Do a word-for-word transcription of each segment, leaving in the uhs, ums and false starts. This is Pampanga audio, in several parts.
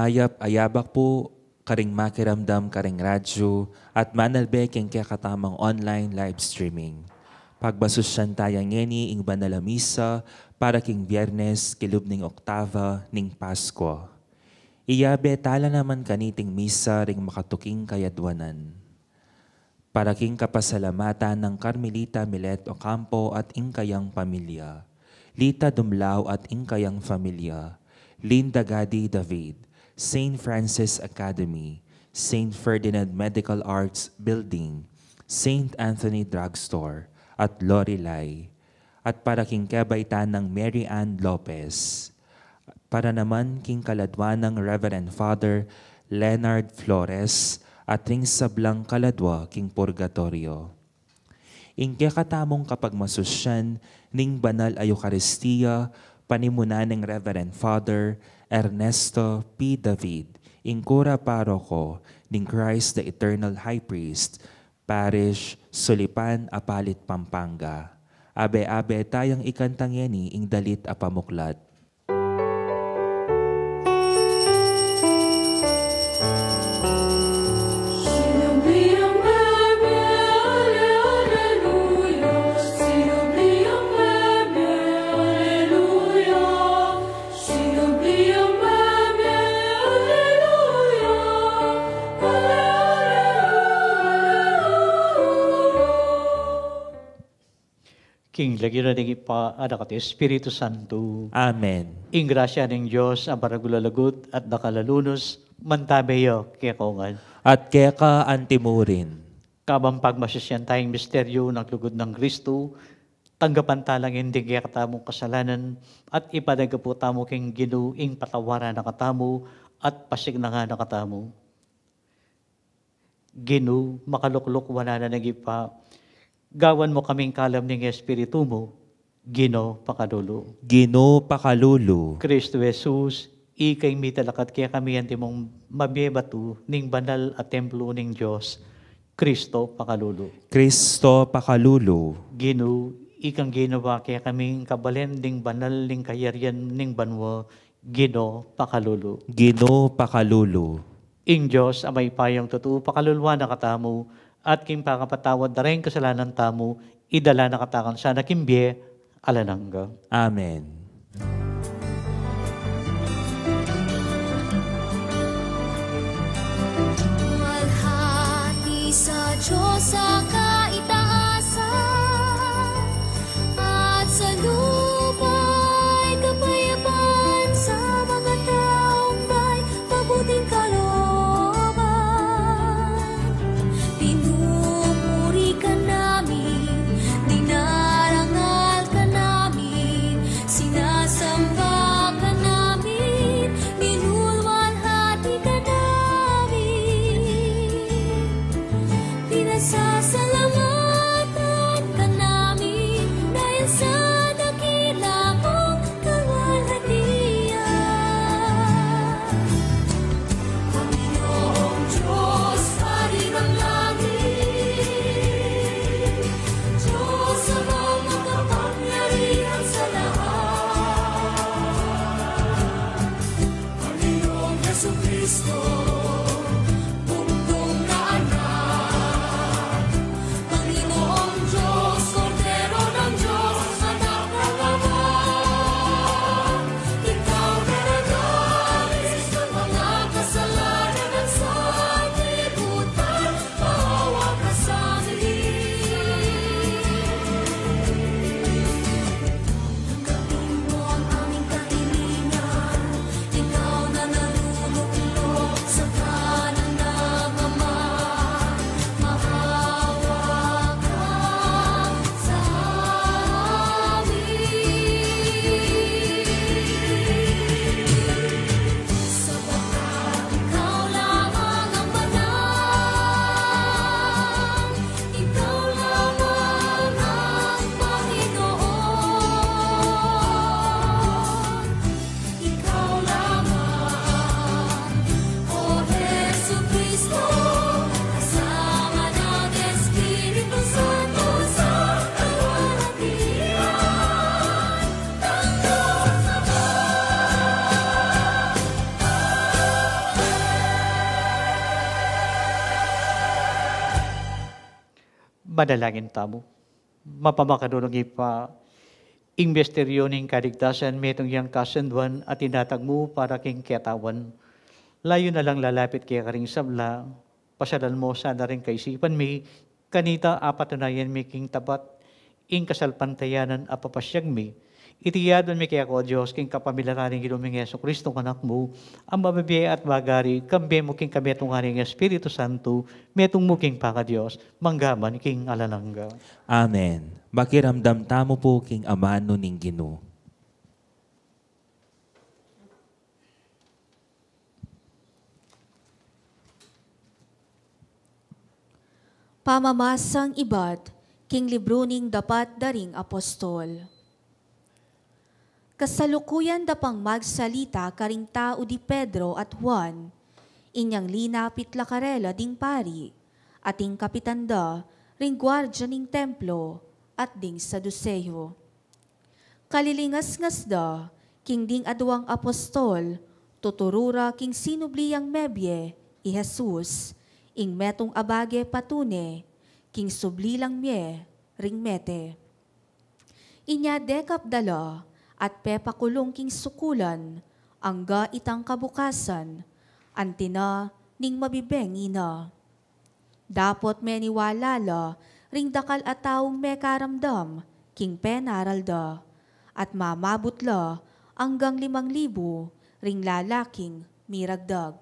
Ayap, ayabak pu karing makiramdam karing radyu at manalbe king kekatamung online live streaming. Pagmasusyan taya ngeni ing banal a misa para king Biernes kilub ning oktaba ning Paskwa. Iyabe tala naman kaniting misa ring makatuking kayadwanan. Para king kapasalamatan nang Carmelita Milet Ocampo at ing kayang pamilya, Lita Dumlao at ing kayang pamilya, Linda Gadi David, Saint Francis Academy, Saint Ferdinand Medical Arts Building, Saint Anthony Drugstore, at Lorelai. At para king kebaitan nang Mary Ann Lopez. Para naman king kaladwa nang Reverend Father Leonard Flores at ring sablang kaladwa king purgatorio. Ing kekatamung kapagmasusyan ning banal a Eukaristia, panimunan nang Reverend Father Ernesto P. David, ing kura paroko ning Christ the Eternal High Priest, Parish Sulipan, Apalit, Pampanga. Abe-abe tayang ikanta ngeni ing dalit a pamuklat. King lagyu na ning Ibpa, Anak, at Espiritu Santo. Amen. Ing grasya ning Dios a maragul a lagut at dakal a lunus, mantabe ya kekayu ngan. At keka antimurin. Kabang pagmasusyan taya ing misteryu nang lugud nang Kristu, tanggapan tala ngan ding kekatamung kasalanan at ipadagap tamu king Ginu ing patawaran na katamu at pasignan na katamu. Ginu, makalukluk wanan a ning Ibpa, gawan mu kaming kalam ning Espiritu mu. Ginu, pakalulu. Ginu, pakalulu. Kristu Jesus, ika ing mitalakad kekami antimong mabie batu ning banal a templo ning Dios. Kristu, pakalulu. Kristu, pakalulu. Ginu, ikang ginawa kekami ing kabalen ding banal ning kayarian ning banua. Ginu, pakalulu. Ginu, pakalulu. Ing Dios a mayupayang tutu, pakaluluan na katamu, at king pakapatawad da ring kasalanan tamu, idala na katamu sana king bie alang angga. Amen. Luwalhati sa Dios a kaitaasan, at sa lupa'y kapayapan sa mga taong may mabuting kalooban. Pinupuri ka namin, dinarangal ka namin, sinasamba Manalangin tamu. Mapamakalulung Ibpa, ing misteryu ning kaligtasan metung yang kasunduan a itinatag mu para king katawan. Layu na lang lalapit keka ring sabla, pasyalan mu sana ring kaisipan mi, kanita apatunayan mi king tapat ing kasalpantayanan a papasyag mi. Iti adwan mi keka, O Dios, king kapamilatan ning Ginu ming Jesucristo, Anak mu, a mabibie at magari, kambe mu king kametungan ning Espiritu Santo, metung mu king pangaDios, mangga man king alang angga. Amen. Makiramdam tamu pu king amanu ning Ginu. Pamamasang ibat king libru ning Dapat da ring Apostol. Kasalukuyan da pang magsalita karing tau di Pedro at Juan, inyang linapit la karela ding pari, at ding kapitan da ring guardia ning templo, at ding Saduseo. Kalilingasngas da king ding aduang apostol, tuturu ra king sinubli yang mebie i Jesus, ing metung a bage patune king subli lang mie ring mete. Inya dekap da la at pepakulung king sukulan, angga itang kabukasan, anti na ning mabibeng ina. Dapot meniwala la ring dakal a taung mekaramdam king penaral da, at mamabut la anggang limang libu ring lalaking miragdag.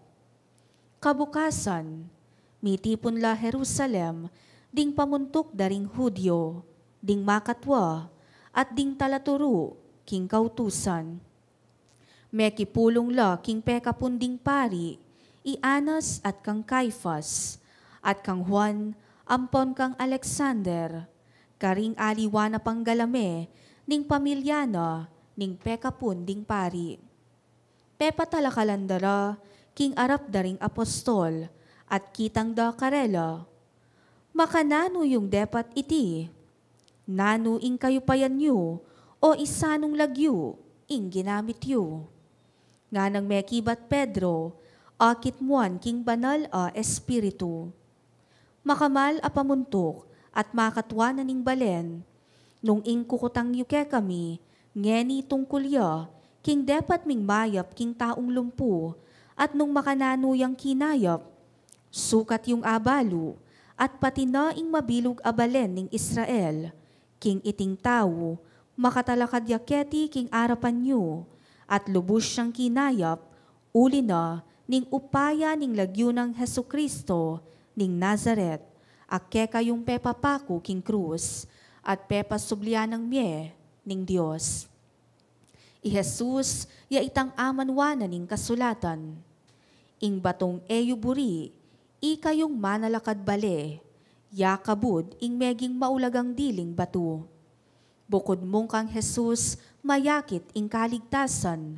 Kabukasan, mitipun la Jerusalem ding pamuntuk da ring Judio, ding makatwa, at ding talaturu king kautusan. Mekipulung la king pekapun ding pari, i Anas at kang Caifas, at kang Juan ampon kang Alexander, karing aliwa na panggalame ning pamilya na ning pekapun ding pari. Pepatalakalan da ra king arap da ring apostol, at kitang da karela, "Makananu yung depat iti? Nanu ing kayupayan yu, o isanung lagyu ing ginamit yu?" Nganang mekibat Pedro, akit muan king Banal a Espiritu, "Makamal a pamuntuk at makatwa na ning balen. Nung ing kukutang yu kekami ngeni tungkul ya, king depat ming mayap king taung lumpu, at nung makananu yang kinayap, sukat yung abalu, at pati na ing mabilug a balen ning Israel, king iting tau, makatalakad ya keti king arapan yu, at lubus yang kinayap, uli na ning upaya ning lagyu nang Jesucristo ning Nazaret, a kekayung pepapaku king krus, at pepasublian nang mie ning Dios." I Jesus ya itang amanuan na ning kasulatan. Ing batung e yu buri, ikayung manalakad bale, ya kabud ing meging maulagang diling batu. Bukud mung kang Jesus mayakit ing kaligtasan,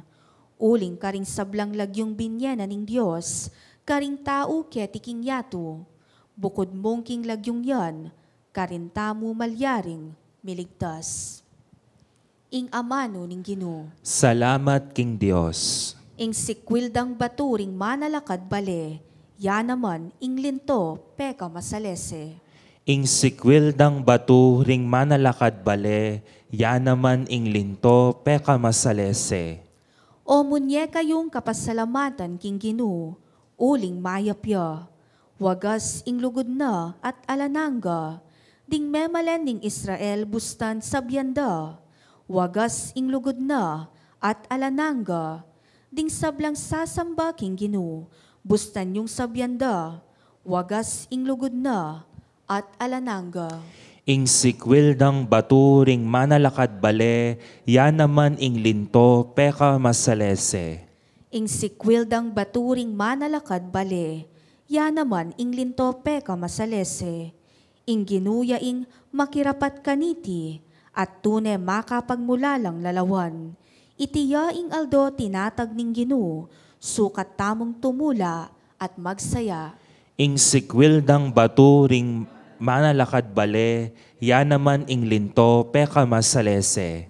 uling karing sablang lagyung binie na ning Dios karing tau keti king yatu, bukud mung king lagyung yan, karin tamu malyaring miligtas. Ing amanu ning Ginu. Salamat king Dios. Ing sikwil dang batu ring manalakad bale, ya naman ing linto pekamasalese. Ing sikwil dang batu ring manalakad bale, ya naman ing linto pekamasalese. O munye kayung kapasalamatan king Ginu, uling mayap ya. Wagas ing lugud na at alang angga, ding memalen ning Israel bustan sabian da. Wagas ing lugud na at alang angga, ding sablang sasamba king Ginu, bustan yung sabian da. Wagas ing lugud na at alang angga. Ing sikwil dang batu ring manalakad bale, ya naman ing linto pekamasalese. Ing sikwil dang batu ring manalakad bale, ya naman ing linto pekamasalese. Ing Ginu ya ing makirapat kaniti, at tune makapagmulalang lalawan. Iti ya ing aldo tinatag ning Ginu, sukat tamung tumula at magsaya. Ing sikwil dang batu ring manalakad bale, ya naman ing linto pekamasalese.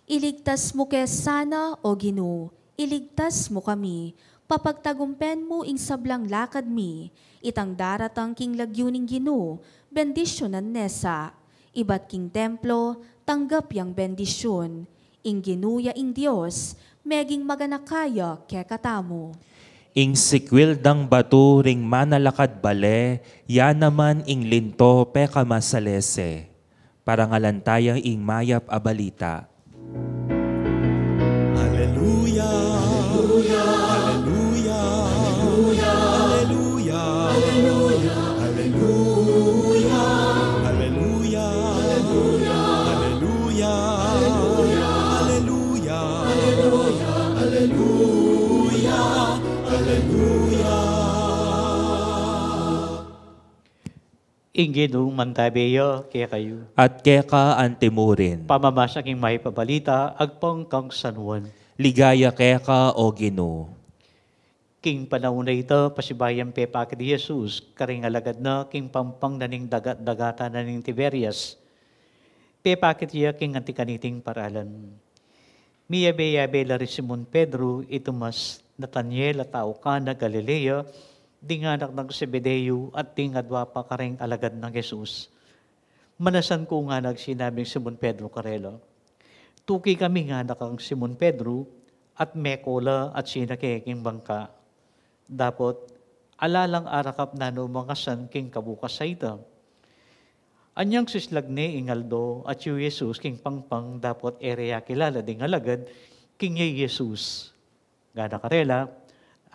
Iligtas mu ke sana, O Ginu, iligtas mu kami, Papagtagumpen mu ing sablang lakad mi, itang daratang king lagyu ning Ginu, bendisyunan ne sa. Ibat king templo, tanggap yang bendisyun. Ing Ginu ya ing Dios, meging maganaka ya kekatamu. Ing sikwil dang batu ring manalakad bale, ya naman ing linto pekamasalese. Parangalan taya ing mayap a balita. Aleluya. Aleluya. Aleluya. Aleluya. Ing Ginu mantabe ya kekayu. At keka antimurin. Pamamasa king mayap a balita agpang kang San Juan. Ligaya keka, O Ginu. King panaun a ita, pasibayu yang pepakit i Jesus karing alagad na king pampang na ning dagat-dagatan na ning Tiberias. Pepakit ya king anti kaniting paralan. Miyabe-yabe la ri Simon Pedro, i Tomas, Nataniel a tau Cana Galilea, ding anak nang Zebedeo, at ding adua pa kareng alagad nang Jesus. Manasan ku, ngana nang Simon Pedro karela. Tuki kami, ngana kang Simon Pedro, at meko la at sinake king bangka. Dapot ala lang arakap nanu mangasan king kabukas a ita. Anyang sislag ne ing aldo, atyu i Jesus king pangpang, dapot e re akilala ding alagad king ya i Jesus. Ngana karela,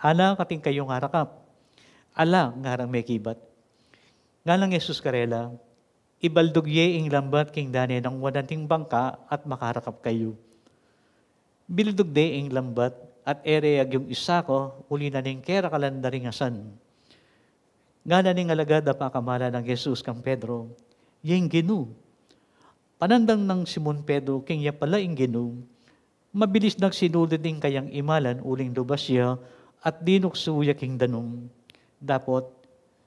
Ala kating kayung arakap? Ala, ngarang mekibat. Ngana nang Jesus karela, Ibaldug ye ing lambat king dane nang wanan king bangka at makarakap kayu. Bildug de ing lambat at e re agyung isaka uli na ning kerakalan da ring asan. Ngana ning alagad a pakamalan nang Jesus kang Pedro, Ing Ginu. Panandang nang Simon Pedro king ya pala ing Ginu, mabilis nang sinulid ing kayang imalan uling lubas ya at dinuksu ya king danum. Dapot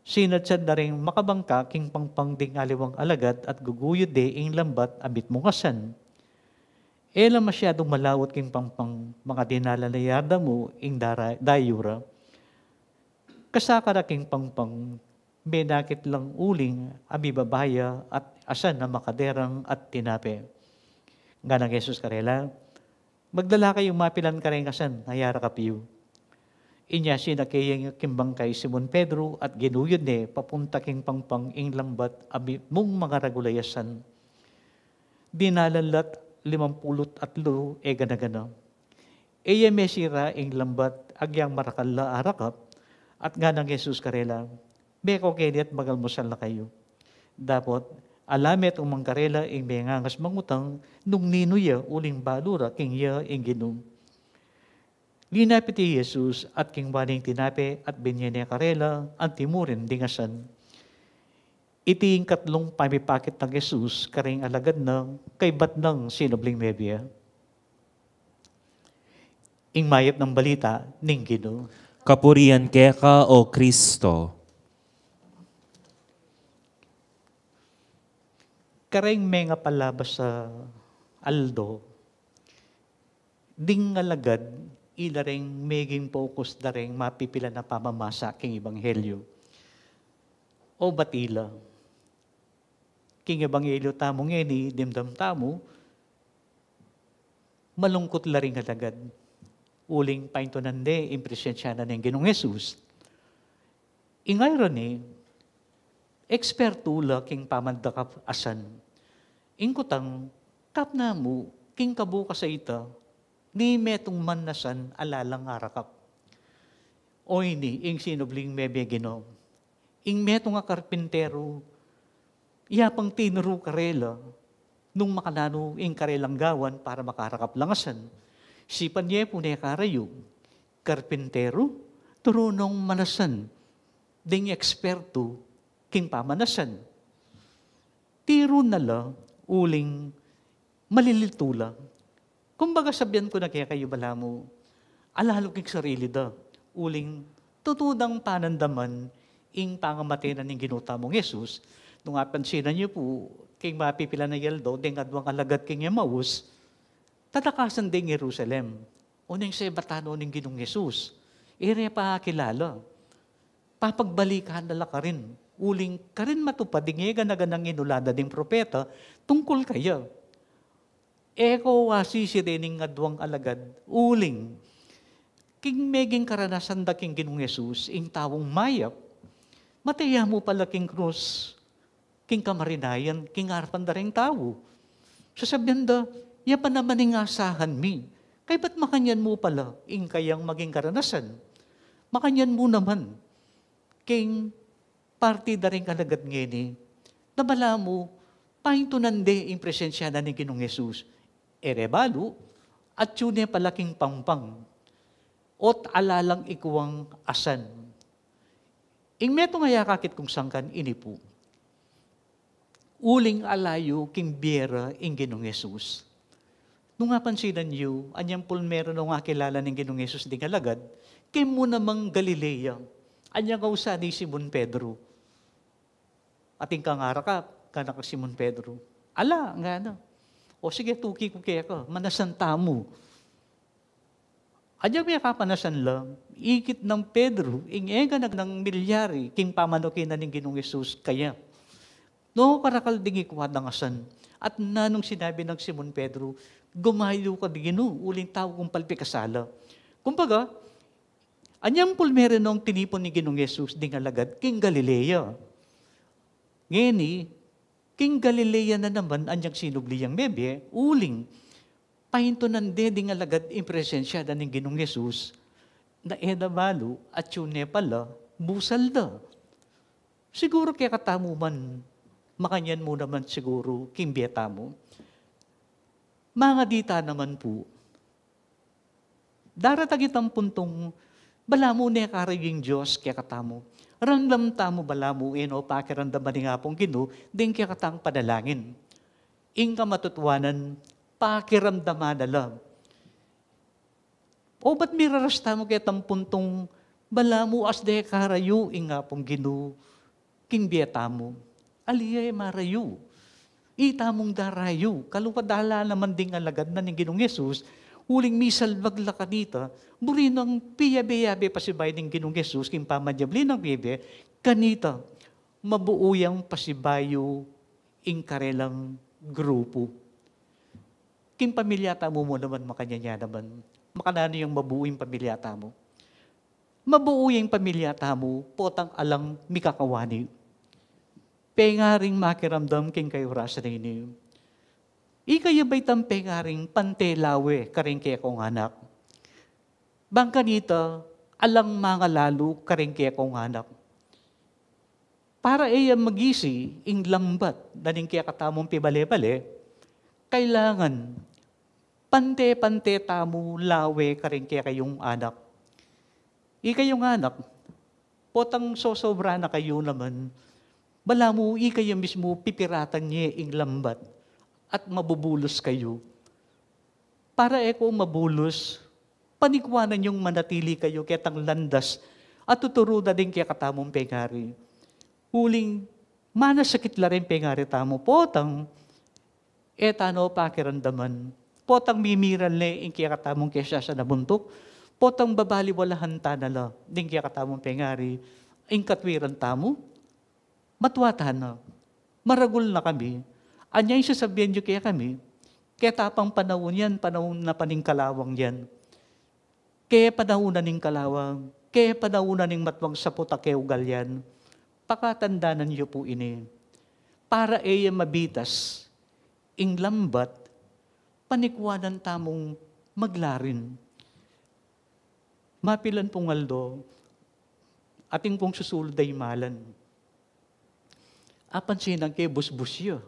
sinadsad da ring makabangka king pangpang ding aliwang alagad at guguyud de ing lambat a mitmung asan. E la masyadung malawut king pangpang, makadinalan na yarda mu ing dara-, dayu ra. Kasaka ra king pangpang, menakit lang uling a mibaba ya at asan a makaderang at tinape. Ngana nang Jesus karela, Magdala kayung mapilan kareng asan a yarakap yu. Inya sinake ya king bangka i Simon Pedro at ginuyud ne papunta king pangpang ing lambat a mitmung mangaragul a asan. Dinalan la't limampulu't atlu e gana-gana. E ya mesira ing lambat agyang marakal la arakap, at ngana nang Jesus karela, Meko keni at mag-almusal na kayu. Dapot ala metung man karela ing mengangas mangutang nung ninu ya, uling balu ra king ya ing Ginu. Linapit ya i Jesus at kinua ne ing tinape at binye ne karela antimurin ding asan. Iti ing katlung pamipakit nang Jesus karing alagad na kaybat nang sinubling mebie. Ing mayap a balita ning Ginu. Kapurian keka, O Kristo. Kareng mengapalabas a aldo, ding alagad ila reng meging focus da reng mapipilan a pamamasa king ebanghelyo. O batila. King ebanghelyo tamu ngeni, dimdam tamu, malungkut la ring alagad. Uling paintunan de ing presensya na ning Ginung Jesus. Ing irony, ekspertu la king pamandakap asan. Ing kutang, kapna mu, king kabukas a ita, ni metung man asan ala lang arakap. O ini, ing sinubling mebie Ginu. Ing metung a karpinteru, iya pang tinuru karela, nung makananu ing karelang gawan para makarakap lang asan. Sipan ye pu ne karayug, karpinteru, turu nong manasan, ding ekspertu king pamanasan. Tiru na la, uling malilitu la. Kumbaga, sabian ku na kekayu balamu, alalu king sarili da, uling tutu dang panandaman ing pangamate na ning Ginu tamung Jesus. Nung apansinan yu pu, king mapipilan a aldo, ding aduang alagad king Emmaus, tatakasan ding Jerusalem. Oneng sebatan no ning Ginung Jesus. E re pa akilala. Papagbalikan na la karin. Uling karin matupad ing e gana-ganang inula na ning propeta tungkul kaya. E ko asisirin ing aduang alagad, uling king meging karanasan da king Ginung Jesus, ing taung mayap, mate ya mu pala king krus, king kamarinayan, king arapan da ring tau. Sasabian da, "Ya pa naman ing asahan mi. Kaybat makanyan mu pala ing kayang maging karanasan? Makanyan mu naman king parti da ring alagad ngeni na balamu paintunan de ing presensya na ning Ginung Jesus? E re balu, atyu ne pala king pampang, ot ala lang ikuang asan." Ing metung a akakit kung sangkan ini pu, uling ala yu king bie ra ing Ginung Jesus. Nung apansinan yu, anyang pulmeru nong akilala ning Ginung Jesus ding alagad, kemu namang Galilea. Anyang ausan i Simon Pedro. Atin kang arakap, ngana kang Simon Pedro. "Ala," ngana. "O sige, tuki ku keka, manasan tamu." Agyang mekapanasan la, ikit nang Pedro ing e gana-ganang milyari king pamanukinan ning Ginung Jesus kaya. No, karakal ding ikua dang asan. At nanung sinabi nang Simon Pedro, "Gumayu ka, Ginu, uling tau kung palpikasala." Kumbaga, anyang pulmeru nong tinipun ning Ginung Jesus ding alagad king Galilea. Ngeni, king Galilea na naman anyang sinubli yang mebie, uling paintunan de ding alagad ing presensya da ning Ginung Jesus, na e da balu, atyu ne pala, busal da. Siguru kekatamu man, makanyan mu naman siguru king bie tamu. Mangadi ta naman pu, daratang itang puntung balamu ne karayu ing Dios kekatamu. Ramdam tamu balamu e no pakiramdaman ning Apung Ginu ding kekatang panalangin. Ing kamatutuanan, pakiramdaman na la. Obat miraras tamu ketang puntung balamu as de karayu ing Apung Ginu king bie tamu? Ali ya e marayu. Itamung darayu, kalupa da la naman ding alagad na ning Ginung Jesus, uling misalbag la kanita, buri nang piyabe-yabe pasibayu ning Ginung Jesus king pamanyubli nang bie kanita, mabuu yang pasibayu ing karelang grupu. King pamilya tamu mu naman, makanyan ya naman, makananu yang mabuu ing pamilya tamu? Mabuu yang pamilya tamu potang alang mikakawani. Pengaring makiramdam king kayurasan a ini. Ika ya ba itang pengaring pante lawe karing kekong anak? Bang kanita, alang mangalalu karing kekong anak. Para e ya magisi ing lambat na ning kekatamung pibale-bale, kailangan pante-pante tamu lawe karing kekayung anak. Ikayung anak, potang sosobra na kayu naman, balamu ikayu mismu pipiratan ye ing lambat at mabubulus kayu. Para e ko mabulus, panikuanan yung manatili kayu ketang landas a tuturu da ding kekatamung pengari. Uling manasakit la ring pengari tamu, potang e ta no pakiramdaman, potang mimiral ne ing kekatamung kesasan a buntuk, potang babaliwalahan ta na la ding kekatamung pengari, ing katwiran tamu, matua ta na, maragul na kami. Anya ing sasabian yu kekami? Keta pang panaun yan, panaun na pa ning kalawang yan. Ke panaun na ning kalawang, ke panaun na ning matuang saput a keugal yan. Pakatandanan yu pu ini. Para e ya mabitas ing lambat, panikuanan tamung maglarin. Mapilan pung aldo, atin kung susulud a imalan. Apansinan ke busbus ya.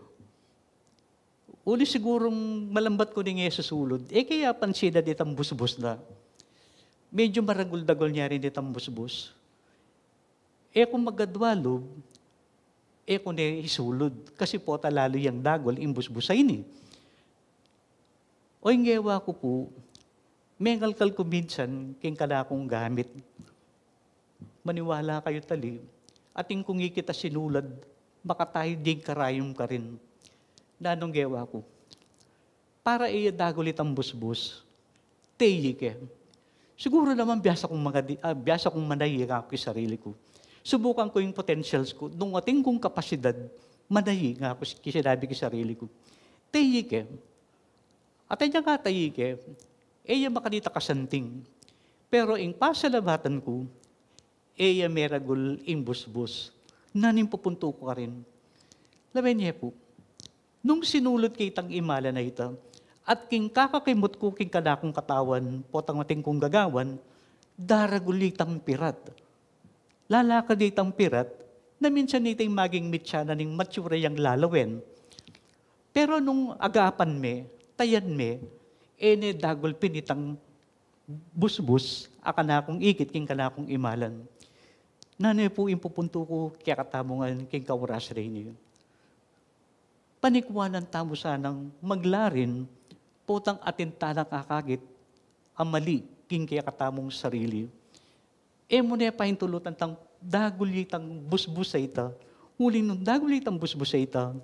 Uli sigurung malambat ku ning e susulud, e ke apansinan itang busbus na. Medyo maragul-dagul nya rin itang busbus. E ku magadwa lub, e ku ne isulud, kasi pota lalu yang dagul ing busbus a ini. O, ing gewa ku pu, mengalkal ku minsan king kanakung gamit. Maniwala kayu tali, atin kung ikit a sinulad, makatayu ding karayum karin. Nanung gewa ku? Para e ya dagul itang busbus, teyi ke. Siguru naman biasa kung, mangadi, ah, biasa kung manayi ngaku ki sarili ku. Subukan ku ing potentials ku, nung atin kung kapasidad, manayi ngaku ki sinabi ki sarili ku. Te ike, at anya nga te ike, e ya makanita kasanting. Pero ing pasalamatan ku, e ya meragul ing busbus. Nanu ing pupuntu ku karin? Lawen ye pu, nung sinulut ke itang imalan a ita, at king kakakimut ku king kanakung katawan, potang atin kung gagawan, daragul itang pirat. Lalakad itang pirat, na minsan ita ing maging mitsa na ning matsura yang lalawen. Pero nung agapan me, tayan me, e ne dagul pin itang busbus a kanakung ikit king kanakung imalan. Nanu pu ing pupuntu ku kekatamu ngan king kauras reni? Panikwanan tamu sanang maglarin, potang atin tana akakit a mali king kekatamung sarili. E mu ne paintulutan tang dagul ya itang busbus a ita. Uling nung dagul ya itang busbus a ita,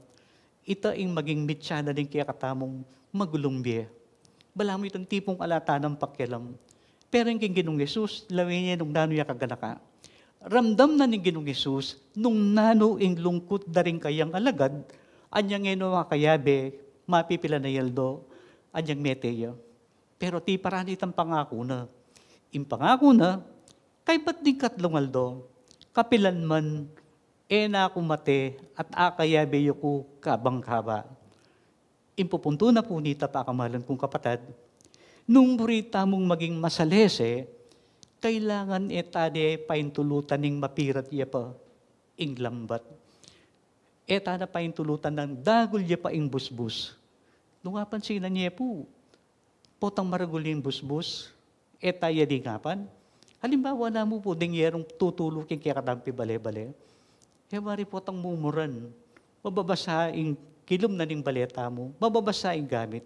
ita ing maging mitsa na ning kekatamung magulung bie. Balamu itang tipung ala tanang pakialam. Pero ing king Ginung Jesus, lawen ye nung nanu ya kaganaka. Ramdam na ning Ginung Jesus nung nanu ing lungkut da ring kayang alagad, anyang e no makayabe, mapipilan a aldo, anyang mete ya. Pero tiparan itang pangaku na. Ing pangaku na, kaybat ding katlung aldo, kapilan man, e na ku mate at akayabe ya ku kabang kaba. Ing pupuntu na pu nita, pakamalan kung kapatad, nung buri tamung maging masalese, kailangan e ta de paintulutan ning mapirat ya pa ing lambat. E ta na paintulutan nang dagul ya pa ing busbus. Nung apansinan ye pu, potang maragul ing busbus, e ta ya lingapan. Halimbawa namu pu, deng yerung tutulu king kekatang pibale-bale. E wari potang mumuran, mababasa ing kilum na ning bale tamu, mababasa ing gamit.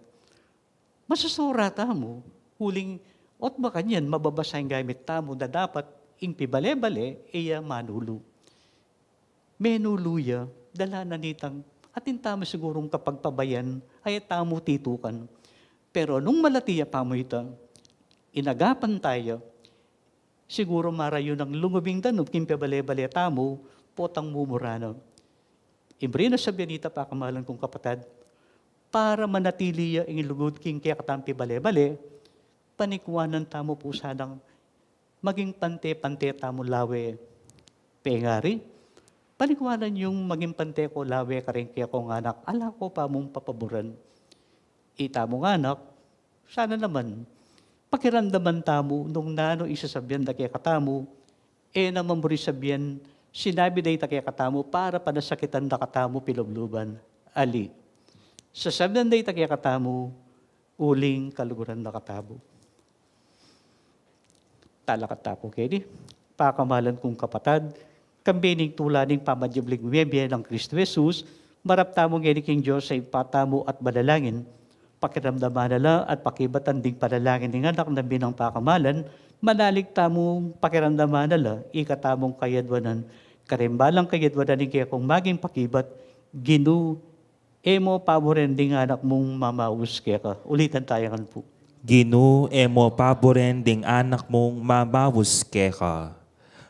Masusura tamu, uling o't makanyan mababasa ing gamit tamu na dapat ing pibale-bale, e ya manulu. Menulu ya, dala na nitang atin tamu sigurung kapagpabayan a e tamu titukan. Pero nung malati ya pa mu ita, inagapan ta ya, siguru marayu nang lungub ing danum king pibale-bale tamu, potang mumura na. Ing buri na sabian nita, pakamalan kung kapatad, para manatili ya ing lugud king kekatang pibale-bale, panikwanan tamu pu sanang maging pante-pante tamu lawe pengari. Panikwanan yung maging pante ko lawe karing kekong anak, ala ko pa mung papaburan. Ita mung anak, sana naman, pakiramdaman tamu nung nanu ing sasabian da kekatamu, e naman buri sabian, sinabi da ita kekatamu para panasakitan da katamu pilubluban. Ali. Sasabian da ita kekatamu, uling kaluguran da katamu. Talakad ta pu keni. Pakamalan kung kapatad, kambe ning tula ning pamanyubling mebie nang Kristo Jesus, marap tamu ngeni king Dios a Ibpa tamu at manalangin. Pakiramdaman na la at pakibatan ding panalangin ning Anak nang binang pakamalan, manalig tamu pakiramdaman na la ing ikatamung kayadwanan, karing balang kayadwanan ning kekong maging pakibat, Ginu, e mo paburen ding anak mung mamaus keka. Ulitan taya ngan pu. Ginu, e mo paburen ding anak mung mamaus keka.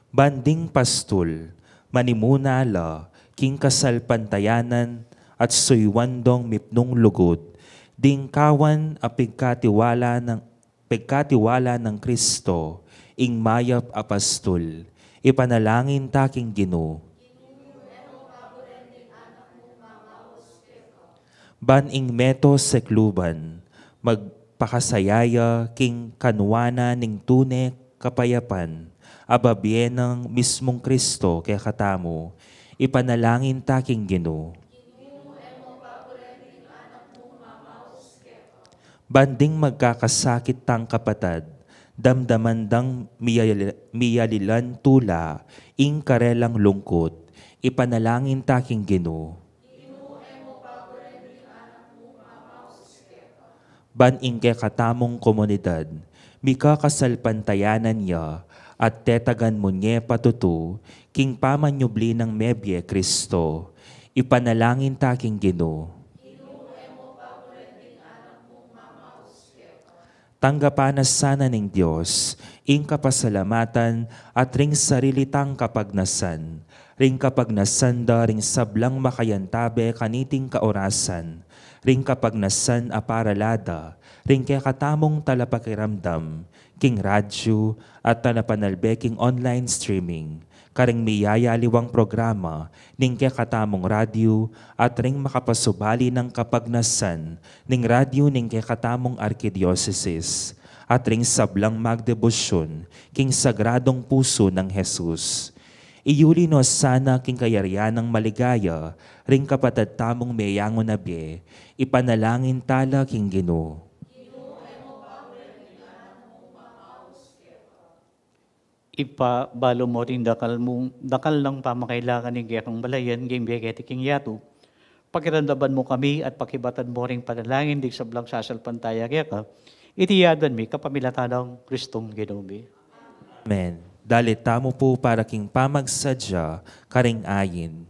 Ban ding pastul, manimuna la king kasalpantayanan at suyuan dong mipnung lugud, ding kawan a pigkatiwala nang pegkatiwala nang Kristo, ing mayap a pastul, ipanalangin ta king Ginu. Ban ing meto sekluban, magpakasaya ya king kanuanan ning tune kapayapan, a babie nang mismung Kristo kekatamu, ipanalangin ta king Ginu. Ban ding magkakasakit tang kapatad, damdaman dang miyali-, miyalilan tula ing karelang lungkut, ipanalangin ta king Ginu. Ban ing kekatamung komunidad, mikakasalpantayanan ya at tetagan mu nye patutu king pamanyubli nang mebie Kristo, ipanalangin ta king Ginu. Tanggapan na sana ning Dios ing kapasalamatan at ring sarili tang kapagnasan, ring kapagnasan da ring sablang makayantabe kaniting kaorasan, ring kapagnasan a parala da ring kekatamung talapakiramdam king radyu at talapanalbe king online streaming, karing miyayaliwang programa ning kekatamung radyu at ring makapasubali nang kapagnasan ning radyu ning kekatamung arkidiosesis, at ring sablang magdebosyun king Sagradong Pusu nang Jesus. Iyuli no sana king kayarian nang maligaya ring kapatad tamung meyangu na bie, ipanalangin tala king Ginu. Ibpa, balu mu ring dakal mu, dakal nang pamakailangan ning kekang balayan king bie keti king yatu. Pakiramdaman mu kami at pakibatan mu ring panalangin ding sablang sasalpantaya keka. Iti adwan mi kapamilatan nang Kristong Ginu mi. Amen. Dalit tamu pu para king pamagsadya karing ayin.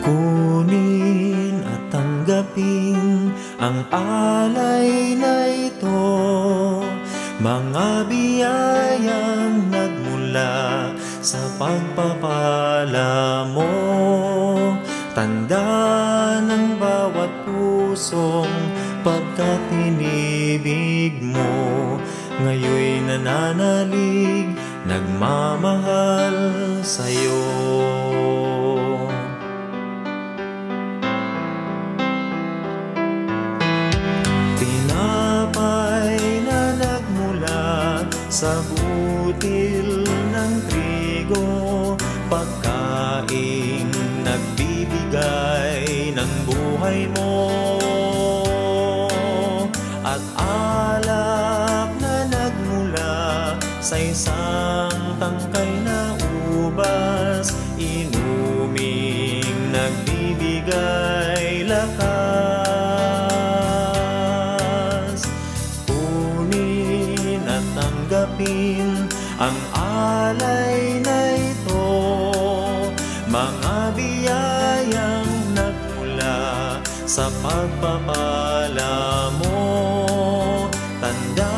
Kunin at tanggapin ang alay na ito, mga biyayang nagmula sa pagpapala mo, tanda ng bawat pusong pagkatinibig mo, ngayoy nananalig, nagmamahal sa'yo. Tinapay na nagmula sa butil ng trigo, pagkaing nagbibigay ng buhay mo, at alak na nagmula sa isang tangkay na ubas, inuming nagbibigay lakas. Kunin at tanggapin ang alay na ito, mga biyayang nagmula sa pagpapala mo, tanda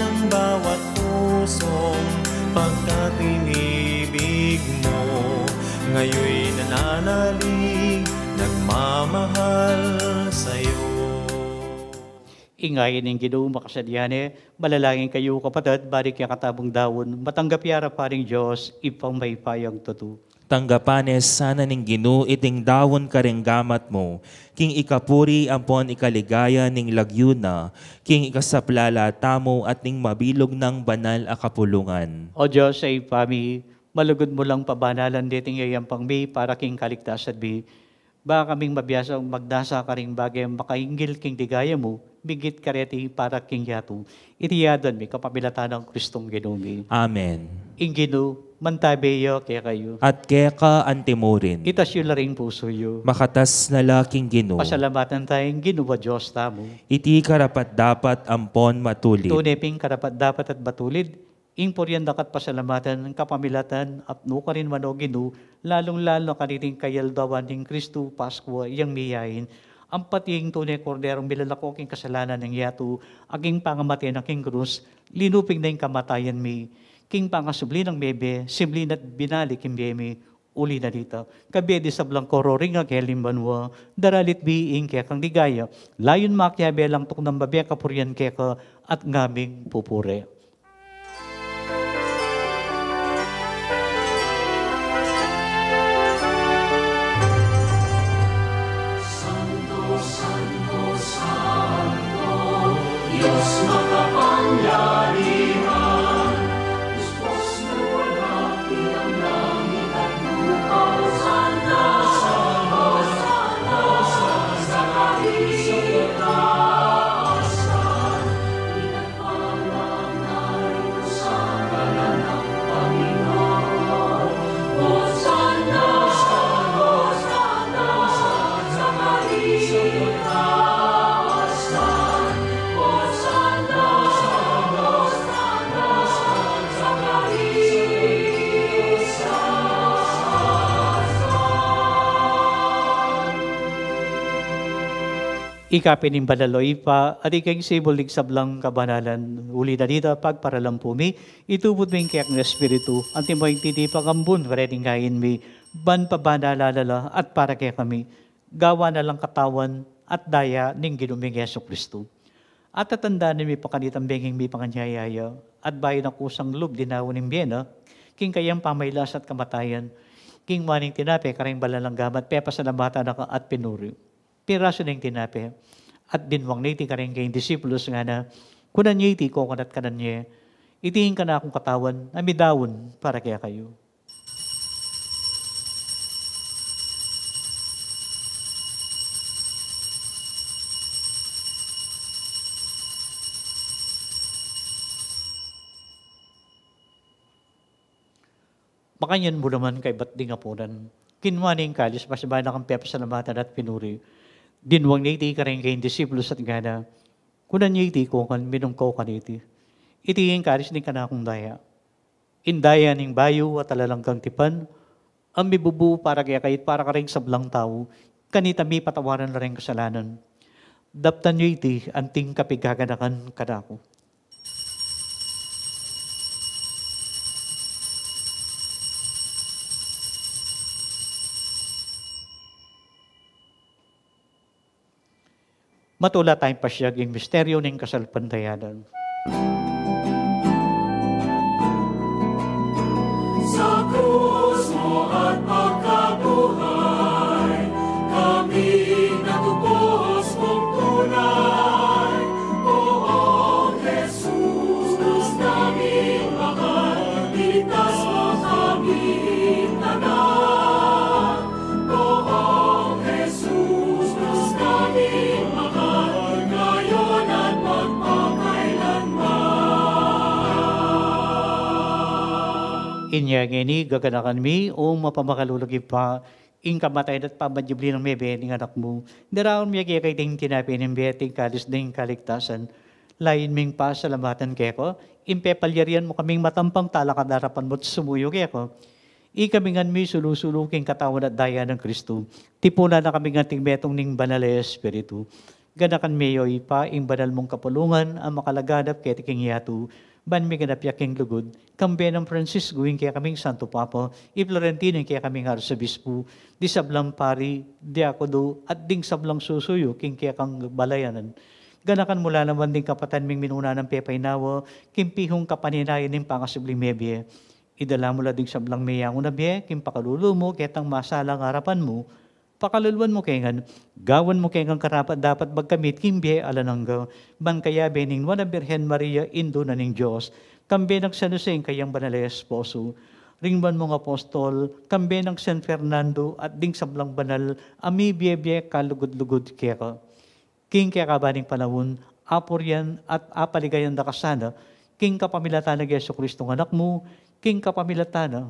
ng bawat pusong pagkatinibig mo, ngayoy nananalig, nagmamahal sa'yo. Ing ayin ning Ginu makasadya ne. Manalangin kayu, kapatad, bari kekatamung daun matanggap ya para king Dios Ibpang mayupayang tutu. Tanggapan ne sana ning Ginu iting daun karing gamat mu, king ikapuri ampon ikaligaya ning lagyu na, king ikasaplala tamu at ning mabilug nang banal a kapulungan. O Dios a Ibpa mi, malugud mu lang pabanalan deting yayampang mi para king kaligtasan mi. Ba kaming mabiasang magnasa karing bage makainggil king ligaya mu, migit kareti para king yatu. Iti adwan mi kapamilatan nang Kristong Ginu mi. Amen. Ing Ginu mantabe ya kekayu. At keka antimurin. Itas yu la ring pusu yu. Makatas na la king Ginu. Pasalamatan taya ing Ginu a Dios tamu. Iti karapat-dapat ampon matulid. Tune pin karapat-dapat at matulid ing purian daka at pasalamatan, kapamilatan at nukarin man, O Ginu, lalung-lalu na kaniting kayaldawan ning Kristu Paskua yang miyain. Ampat ing tune Korderong milalako king kasalanan ning yatu, a king pangamate na king krus, linupig na ing kamatayan mi, king pangasubli nang mebie, simli na't binalik ing bie mi. Uli na nita, kabie ding sablang koro ring anghel ning banua, daralit mi ing kekang ligaya, layun makiabe lang tuknang mabie kapurian keka at ngaming pupuri. Ika pin ing banal, o Ibpa, at ika ing sibul ning sablang kabanalan. Uli na nita, pagparalan pu mi, itubud mu ing kekang Espiritu, anti mo ing titipa kang bun, karening ain mi, ban pabanalan na la at para kekami, gawan na lang katawan at daya ning Ginu ming Jesucristo. At tatandanan mi pa kanitang bengi mi panganyayaya, at bayu na kusang lub linawan ning bie na, king kayang pamailas at kamatayan, kinua ne ing tinape, karing banal a gamat, pepasalamatan na ka at pinuri. Pirasu ne ing tinape, at dinwang ne iti karing kayang disipulus, ngana, kunan ye iti kokan at kanan ye, iti ing kanakung katawan, a midaun para kekayu. Makanyan mu naman kaybat ding apunan, kinua ne ing kalis, pasibayu na kang pepasalamatan at pinuri, dinwang ne iti karing kayang disipulus at ngana, kunan ye iti kokan, minum kayu kaniti, iti ing kalis ning kanakung daya, ing daya ning bayu at alang anggang tipan, a mibubu para kekayu at para karing sablang tau, kanita mipatawaran la ring kasalanan. Daptan yu iti anting kapigaganakan kanaku. Matula tayang pasiag ing misteryu ning kasalpantayanan. Sa krus mo at pagkabuhay, kami natupos mong tunay. Poong Jesus, Diyos naming mahal, iligtas mo kaming tanan. Poong Jesus, Diyos naming mahal, ngayon at magpakailanman. Inya ngeni, gaganakan mi, O mapamakalulung Ibpa, ing kamatayan at pamanyubli nang mebie ning Anak mu. Daraun mi keka iting tinape ning bie at ing kalis ning kaligtasan. Layun ming pasalamatan keka ing pepalyarian mu kaming matampang talakad king arapan mu at sumuyu keka. Ikami ngan misulu-sulu king katawan at daya nang Kristu, tipunan na kami ngan king metung ning Banal a Espiritu. Ganakan me, O Ibpa, ing banal mung kapulungan a makalaganap keti king yatu, ban miganap ya king lugud, kambe nang Francisco ing kekaming Santo Papa, i Florentino ing kekaming Arsobispo, di sablang pari, diakono, at ding sablang susuyu king kekang balayanan. Ganakan mu la naman ding kapatad ming minuna nang pepaynawa king pihung kapaninayan ning pangasubling mebie. Idala mu la ding sablang meyangu na bie king pakalulu mu ketang masalang arapan mu. Pakaluluan mu ke ngan, gawan mu ke ngan karapat-dapat magkamit king bie alang angga, ban kayabe ning Nuan a Birhen Maria, Indu na ning Dios, kambe nang San Jose ing kayang banal a esposo, ring banal mung apostol, kambe nang San Fernando at ding sablang banal a mibie-bie kalugud-lugud keka. King kekaban ning panaun, apurian at apaligayan da ka sana, king kapamilatan nang Jesucristo a Anak mu, king kapamilatan na,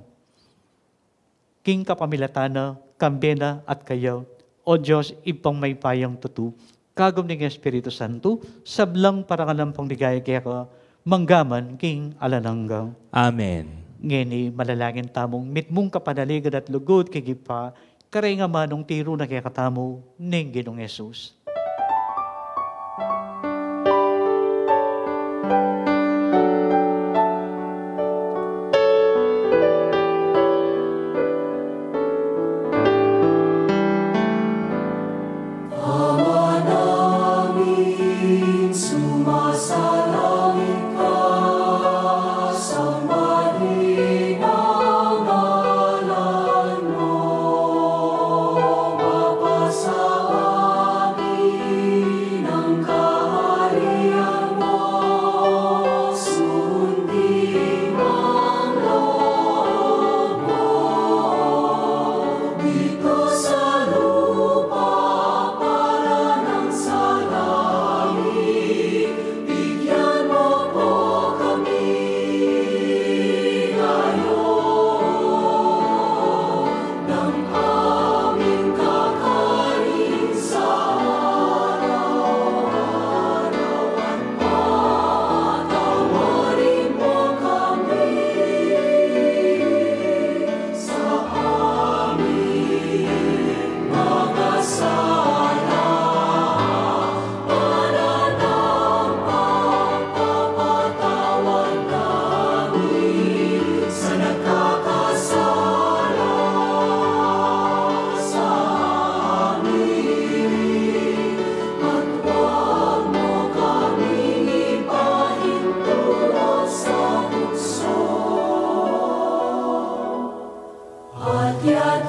king kapamilatan na, kambe na at kaya, O Dios, Ibpang mayupayang tutu, kagum ning Espiritu Santo, sablang parangalan ampong ligaya keka, mangga man king alang angga. Amen. Ngeni, manalangin tamung mitmung kapanaligan at lugud king Ibpa, kareng amanung tiru na kekatamu ning Ginung Jesus. Ama namin, sumasalangit ka, sambahin ang ngalan mo, mapasabi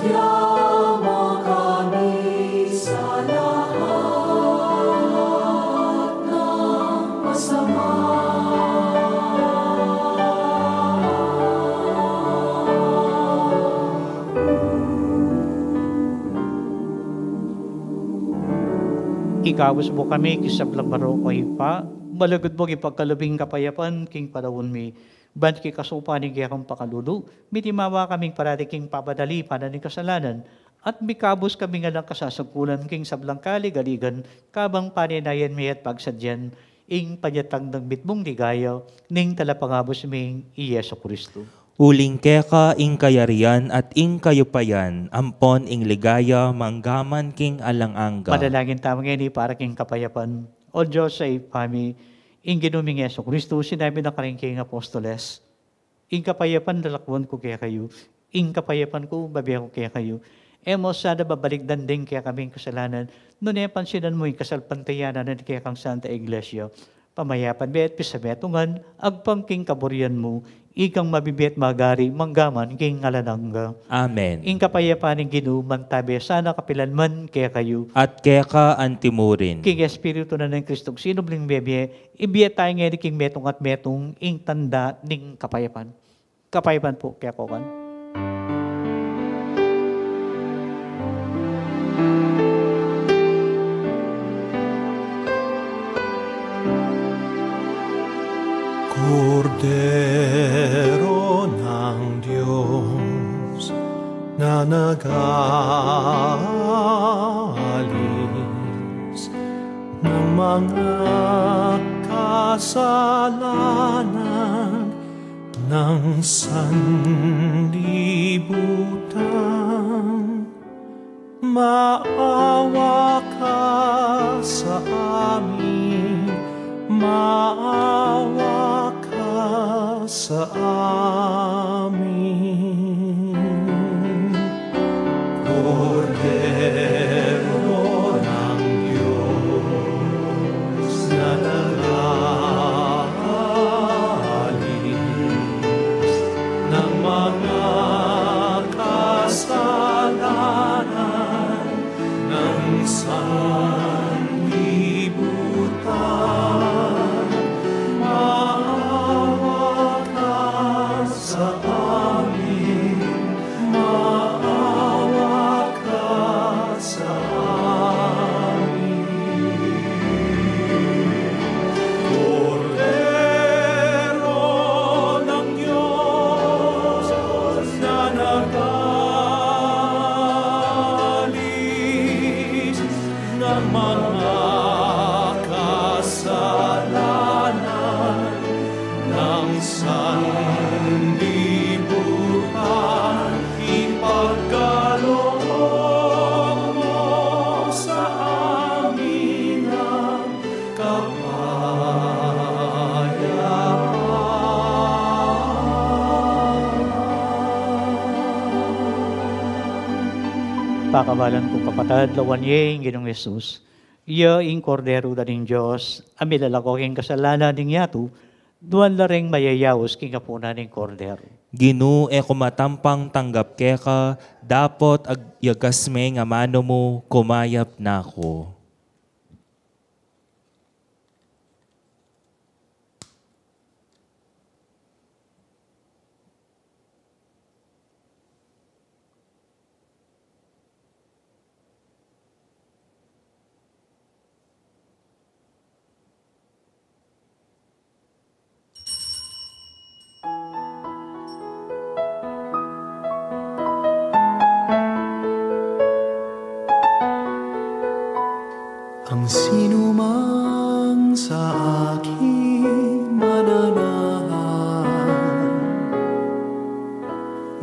Kaya mo kami sa lahat ng masama. Ikabus mu kami king sablang marok, O Ibpa, malugud mung ipagkalub ing kapayapan king panaun mi. Ban king kasupan ning kekang pakalulu, mitimawa kaming parati king papadalipan na ning kasalanan, at mikabus kami ngan king kasasangkulan king sablang kaligaligan, kabang panenayan mi at pagsadyan ing panyatang ning mitmung ligaya ning Talapangabus ming i Jesu Kristo. Uling keka ing kayarian at ing kayupayan, ampon ing ligaya manggaman king alang angga. Manalangin tamu ngeni para king kapayapan. O Dios a Ibpa mi, ing Ginu ming Jesu Kristo, sinabi na karing kayang apostoles, "Ing kapayapan lalakwan ku kekayu, ing kapayapan ku ibie ku kekayu." E mu sana babalikdan ding kekaming kasalanan, nune pansinan mu ing kasalpantayanan ning kekang Santa Iglesia. Pamayapan me at pisametungan, agpang king kaburian mu, ikang mabibie at magari, manggaman king alang angga. Amen. Ing kapayapan ning Ginu, mantabe sana kapilan man kekayu. At keka anti mu rin. King Espiritu na ning Kristong sinubling mebie, ibie tamu ngeni king metung at metung ing tanda ning kapayapan. Kapayapan pu kekongan. Kordero ng Diyos na nag-aalis ng mga kasalanan ng sanlibutan. Maawa ka sa amin, maawa ka sa amin. Kordero ng Diyos na nag-aalis ng mga kasalanan ng sanlibutan, maawa ka sa amin, maawa ka sa amin. Kordero ng Diyos na nag-aalis ng mga kasalanan ng sanlibutan, ipagkaloob mo sa amin ang kapayapan. Pakabalan ku, kapatad, lawan ye ing Ginung Jesus. Iya ing Kordero da ning Dios, a milalako king kasalanan ning yatu. Duan la ring mayayaus king apunan ning Kordero. Ginu, e ku matampang tanggap keka, dapot ag-, yagas me ing amanu mu, kumayap na ku. Ang sinumang sa akin mananahan,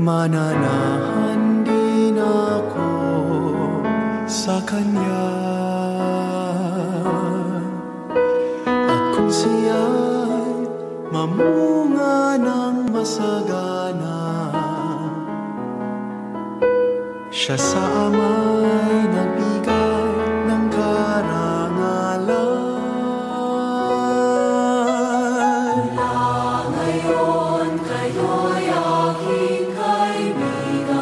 mananahan din ako sa kanya. At kung siya'y mamunga ng masagana, siya sa Ama'y nagbigay ng karangalan. Mula ngayon kayo'y aking kaibigan.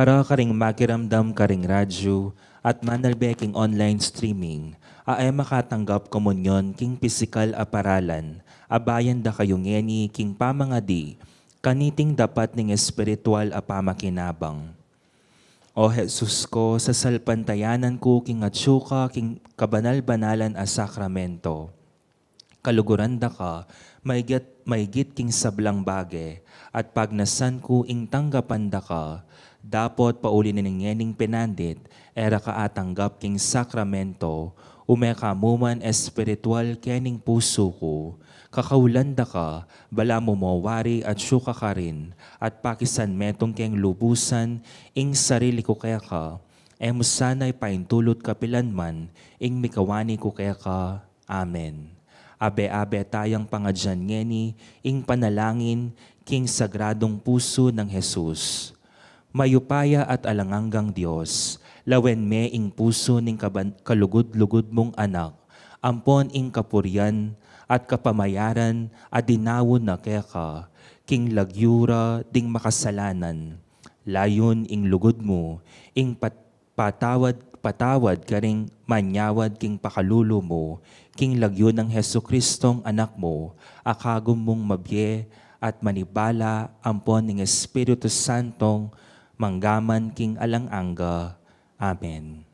Para karing makiramdam karing radyu at manalbe king online streaming, a e makatanggap komunyon king pisikal a paralan, abayan da kayu ngeni king pamangadi, kaniting dapat ning espiritual a pamakinabang. O Jesus ko, sasalpantayanan ku king atsu ka king kabanal-banalan a sakramento. Kaluguran da ka, maigit, maigit king sablang bage, at pagnasan ku ing tanggapan da ka, dapot pauli na ning ngening pinandit, e ra ka atanggap king sakramento, ume ka mu man espiritual kening pusu ku, kakaulan da ka, balamu mo wari atsu ka karin, at pakisan metung keng lubusan ing sarili ku keka, e mu sana ipaintulut kapilan man ing mikawani ku keka. Amen. Abe-abe tayang pangadyan ngeni ing panalangin king Sagradung Pusu nang Jesus. Mayupaya at alang anggang Dios, lawen me ing pusu ning kaban-, kalugud-lugud mung Anak, ampon ing kapurian at kapamayaran a dinaun na keka, king lagyu ra ding makasalanan. Layun ing lugud mu, ing pat-, patawad, patawad karing manyawad king pakalulu mu, king lagyu nang Jesucristong Anak mu, a kagum mung mabie at manibala ampon ning Espiritu Santong manggaman king alang angga. Amen.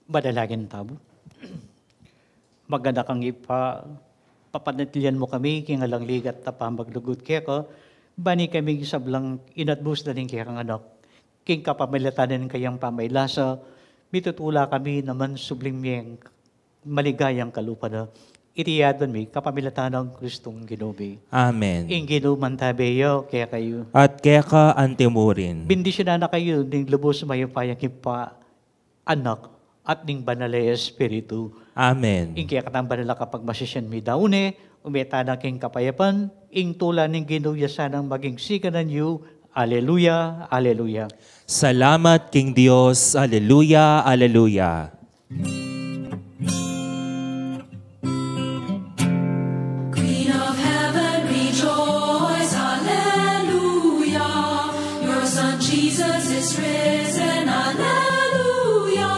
Manalangin tamu. Maganda kang Ibpa, papanatilian mu kami king alang ligat a pamaglugud keka, bani kami sablang inatbus da ning kekang Anak. King kapamilatan ning kayang pamailasa, mitutula kami na mansubling mie ing maligayang kalupa na. Iti adwan mi kapamilatan nang Kristong Ginu mi. Amen. Ing Ginu mantabe ya kekayu. At keka antimurin. Bendisyunan na kayu ning lubus mayupayang Ibpa, Anak, at ning Banal a Espiritu. Amen. Ing kekatang banal a kapagmasisian mi daun ne, ume tana king kapayapan, ing tula ning Ginu ya sanang maging siganan yu. Aleluya, aleluya. Salamat king Dios. Aleluya, aleluya. Queen of heaven, rejoice, alleluia. Your Son Jesus is risen, alleluia.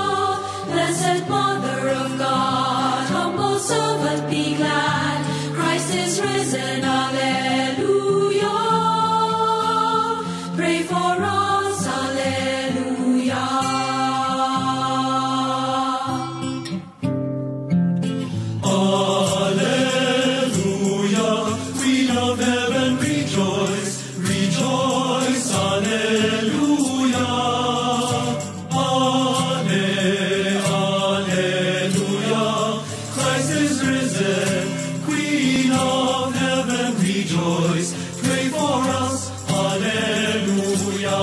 Blessed Mother of God, humble servant, be glad. Christ is risen, alleluia. Pray for us, alleluia. Alleluia, Queen of heaven, rejoice, rejoice, alleluia. Alle-, alleluia, Christ is risen, Queen of heaven, rejoice, pray for us, alleluia.